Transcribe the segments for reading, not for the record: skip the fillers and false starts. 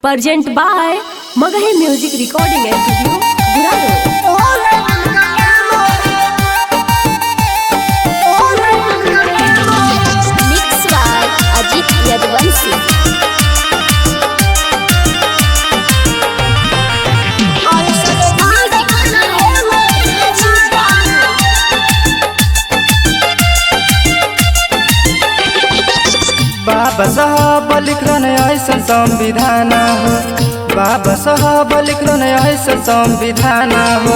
Present by Magahi music recording studio Burado. Mix by Ajit Yaduvanshi. बाबा साहब लिखलन ऐसन संविधान हो, बाबा साहब लिखलन ऐसन संविधान हो,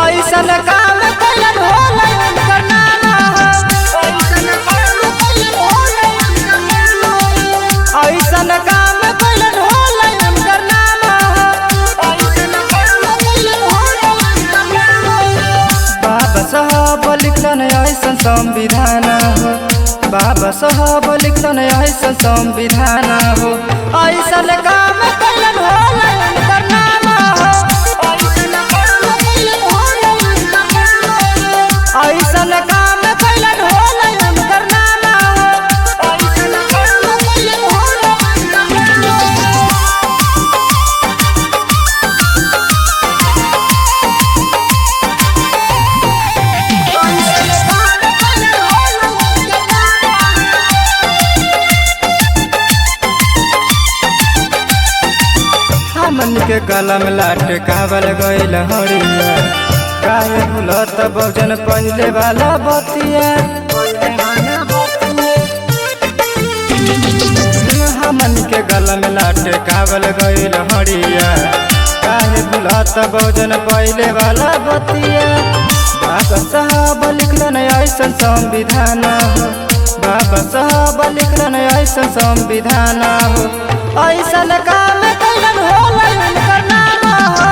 ऐसन काम कैलन होला उनकर नाम हो। ऐसन काम कैलन होला उनकर नाम हो। बाबा साहब लिखलन ऐसन संविधान हो, बाबा साहब लिखलन ऐसन संविधान हो, ऐसन काम कैलन होला उनकर नाम हो। ऐसन काम कैलन होला उनकर नाम हो। हमन के कलम लटकावल गइल हरिया, काहे भूलत बहुजन पहिले वाला बतिया। हमन के गलम लटकावल गइल हरिया, काहे भूलत बहुजन पहिले वाला बतिया। बाबा साहब लिखलन ऐसन संविधान हो, बाबा साहब लिखलन ऐसन संविधान हो, ऐसन काम कैलन होला उनकर नाम हो।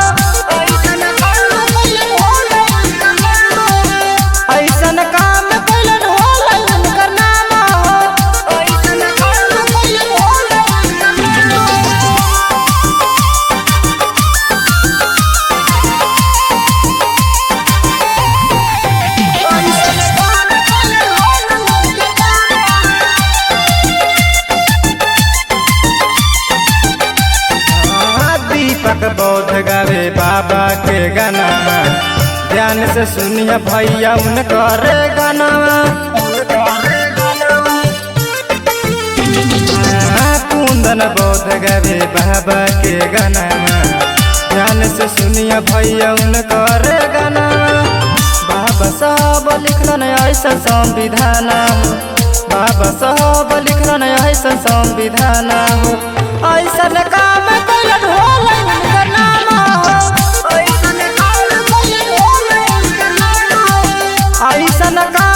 ऐसन काम कैलन होला उनकर नाम हो। दीपक बौद्ध गावे बाबा के गाना, ध्यान से सुनिए भैया उनकर गाना। कुंदन बौद्ध गावे बाबा के गाना, ध्यान से सुनिए भैया उनकर गाना। बाबा साहब लिखलन ऐसा संविधान हो, बाबा साहब लिखलन ऐसा संविधान हो, ऐसन काम कैलन होला उनकर नाम हो। ऐसन काम